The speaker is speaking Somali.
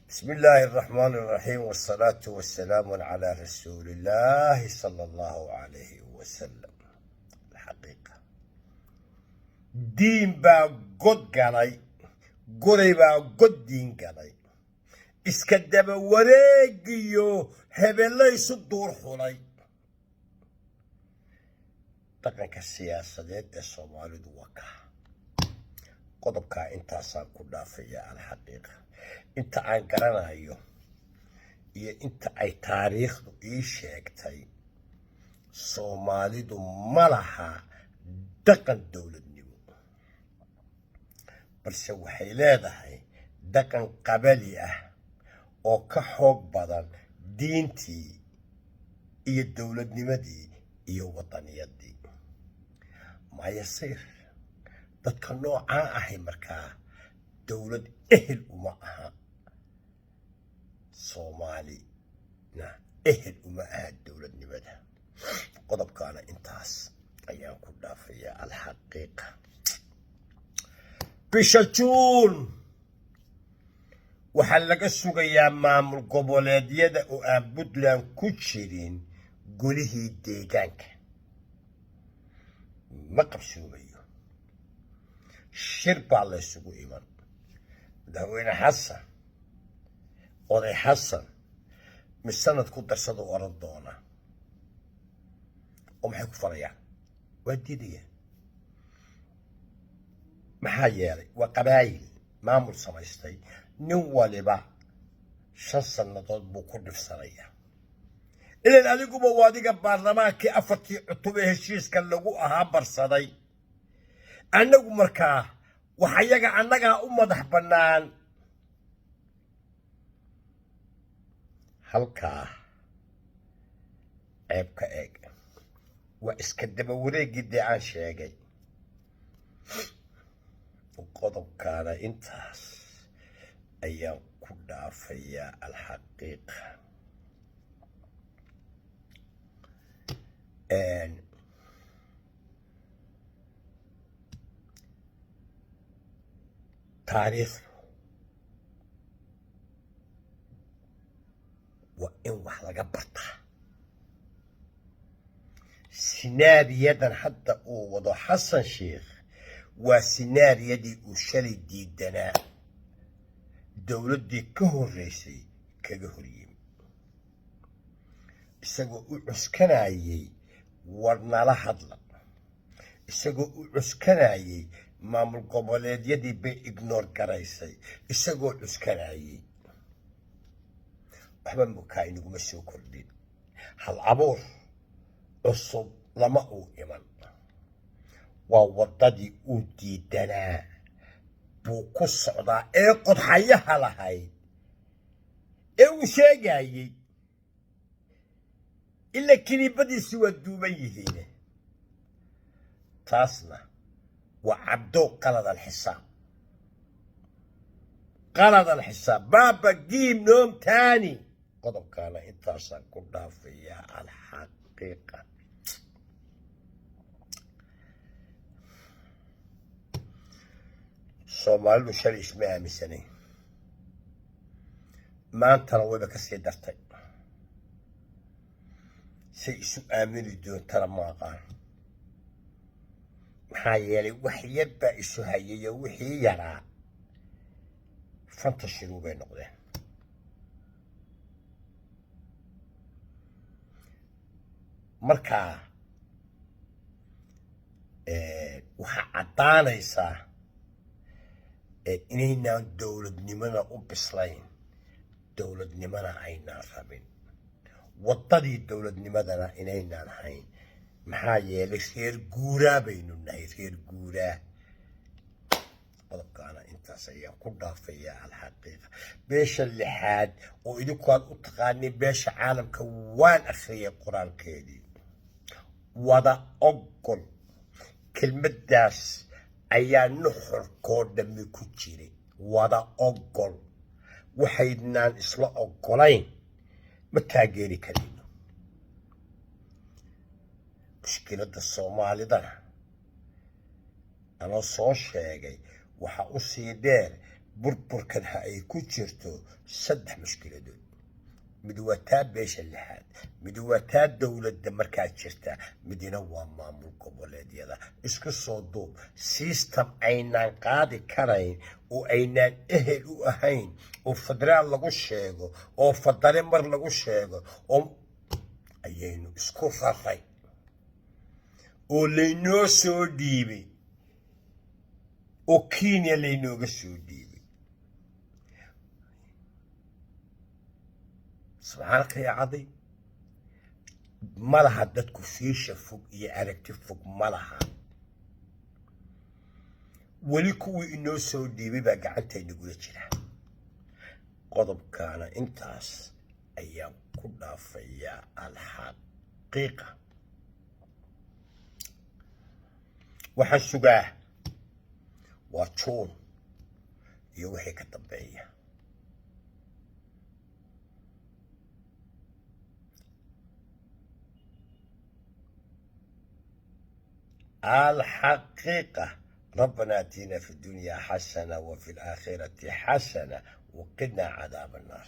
بسم الله الرحمن الرحيم، والصلاة والسلام على رسول الله صلى الله عليه وسلم. الحقيقة diin baa god galay, goray baa god diin galay, iska daba wareegiyo hebello isu duur xulay. Dhaqanka siyaasadeed ee Soomaalidu waa kaa. Qodobkaa intaasaan ku dhaafaya. Alxaqiiqa, inta aan garanayo iyo inta ay taariikhdu ii sheegtay, Soomaalidu ma laha dhaqan dowladnimo, balse waxay leedahay dhaqan qabali ah oo ka xoog badan diintii iyo dowladnimadii iyo wadaniyadii. Mayasiir dadka noocaa ahay markaa dowlad ehel uma aha, Soomaalina ehel uma aha dowladnimada. Qodobkaana intaas ayaan ku dhaafayaa. Alxaqiiqa, bisha Juun waxaa laga sugayaa maamul goboleedyada oo aan Puntland ku jirin golihii deegaanka. Ma qabsoomayo, shir baa laysugu iman. Madaxweyne Xasan, oday Xasan, mid sanad ku darsada oran doona oo maxay ku falayaan? Waa diidayaan. Maxaa yeelay, waa qabaayil maamul samaystay, nin waliba 5 sannadood buu ku dhifsanayaa. Ilan adiguba waa adiga baarlamaankii afartii cutub ee heshiiska lagu ahaa barsaday. Annagu markaa wax ayaga annagaa u madax bannaan. Halkaa ceeb ka eeg, waa iska daba wareeggii dee aan sheegay. Qodobkaana intaas ayaan ku dhaafayaa. Alxaqiiqa, taariikhdu waa in wax laga bartaa. Sinaariyadan hadda uu wado Xasan Sheikh waa sinaariyadii uu shalay diidanaa, dowladdii ka horreysay kaga horyimi, isagoo u cuskanayey war nala hadla, isagoo u cuskanayey maamul goboleedyadii bay ignoor garaysay, isagoo cuskanayey. Waxba mukaa inaguma soo kordhin, hal abuur cusub lama uu iman. Waa waddadii uu diidanaa buu ku socdaa ee qodxayaha lahayd ee uu sheegayey. Ila kiniibadiisi waa duuban yihiin. Taasna waa cabdow qalad alxisaab, qalad alxisaab baaba giim noom taani. Qodobkaana intaasaan ku dhaafayaa. Alxaqiiqa, Soomaalidu shalay isma aaminsanayn, maantana wayba ka sii dartay. Say isu aamini doontana ma aqaan. Maxaa yeelay, wax yar baa isu hayayo, wixii yaraa fanta shiruu bay noqdeen. Markaa waxaa caddaanaysaa inaynaan dowladnimada u bislayn, dowladnimana aynaan rabin, waddadii dowladnimadana inaynaan hayn. Maxaa yeelay, reer guuraa baynu nahay, reer guuraa. Qodobkaana intaas ayaan ku dhaafayaa. Alxaqiiqa, beesha lixaad oo idinku aad u taqaaniin beesha caalamka, waan akhriyay qoraalkeedii. Wada ogol, kelmaddaas ayaa nuxurkoo dhammi ku jiray. Wada ogol, waxaynaan isla ogolayn ma taageeri karayno. Mushkiladda Soomaalidana anoo soo sheegay, waxa u sii dheer Burburkan ha ay ku jirto saddex mushkiladood: mid waa taa beesha lixaad, mid waa taa dowladda markaa jirta, midina waa maamul goboleedyada. Isku soo duub, system aynaan qaadi karayn oo aynaan ehel u ahayn oo federaal lagu sheego oo fadare mar lagu sheego oo ayaynu isku raray oo laynoo soo dhiibay oo Kenya laynooga soo dhiibay. Subxaanaka ya cadiim. Ma laha dadku fiisha fog iyo aragti fog ma laha. Weli kuwii inoo soo dhiibay baa gacanta inagula jira. Qodobkaana intaas ayaan ku dhaafayaa. Alxaqiiqa waxaan sugaa waa Juun iyo wixii ka dambeeya. Alxaqiiqa ربنا اتنا في الدنيا حسنة وفي الآخرة حسنة وقنا عذاب النار.